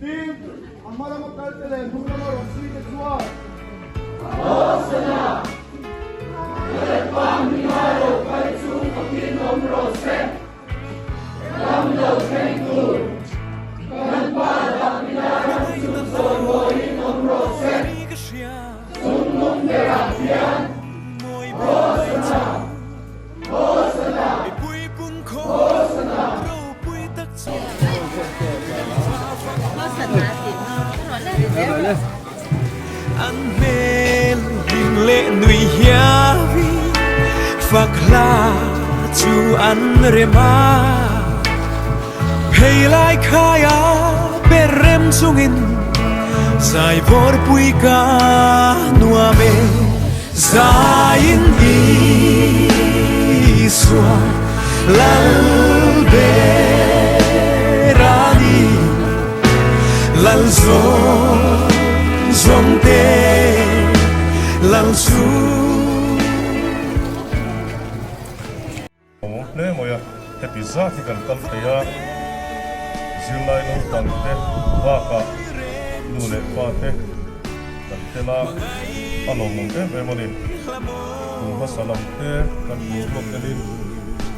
Tin, a hma lama kalte leh hnung lama rawn suite chuan. Hosana! Lalpa hminga lo kal chu fakin awm rawh se. Ram lo thleng tur kan Pa Davida ram chu chawimawiin awm rawh se. Chungnung berah hian Hosana! Hosana! Hosana! An hmel hlim leh nui hiavi fak hla chu an rem a. Phei lai khaia ber rem chungin zai vawrpui ka nuam e. Zaiin Isua lal ber a ni, lal zawng zawng te lal chu. Awm hle mai a, heti zat hi kan kal thei a, zirlai naupang te bakah nu leh pa te kan tel a, a lawmawm em em a ni. Kum hmasa lam te kan boruak enin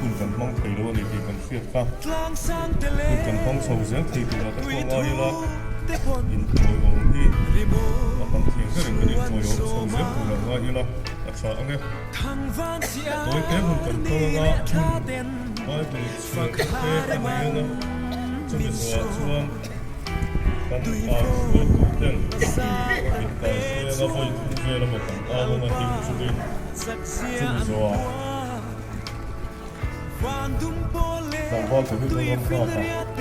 hun kan hmang thei lo a ni tih kan hriat kha. Hun kan hmang chho zel thei turah te pawh ngai ila, intawiawm hi a tam thei berin kan intawiawm chho zel turah ngai ila a tha ang e. Tawi te hun kan kal anga hun Bible chhiar te ka nei anga chumi zawhah chuan kan au hruaitu ten min kai hruai anga vawi thum vel emaw kan au anga hlim chungin chumi zawhah tlangval te hun ram nghak a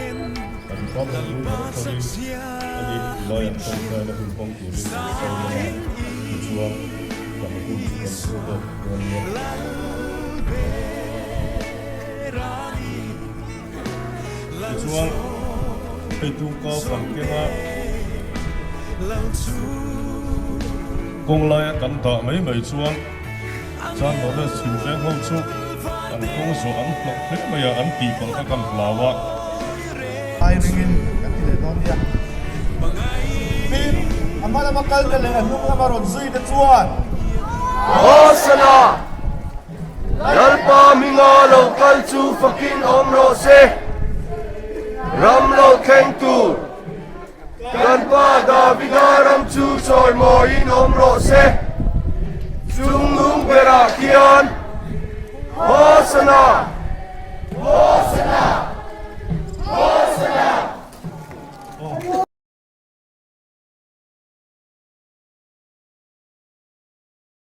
kan ram hun lu ber tharin ani heti laiah tawngtaina hun hmang turin kan sawi anga tichuan kan hun chu kan hmu bawk dawn nia. Tichuan hei tungkau kan keng a, kawng laia kan dah mai mai chuan Chan Lawrence chhim veng ho chu an kawng zawh an hnawk hle mai a, an tih palh kha kan hlau a. Ai ringin kan ti leh dawn nia. Tin, a hma lama kal te leh a hnung lama rawn zui te chuan. Hosana! Lalpa hminga lo kal chu fakin awm rawh se. Ram lo thleng tur kan pa Davida ram chu chawimawiin awm rawh se. Chungnung berah khian Hosana! Hosana! Hosana!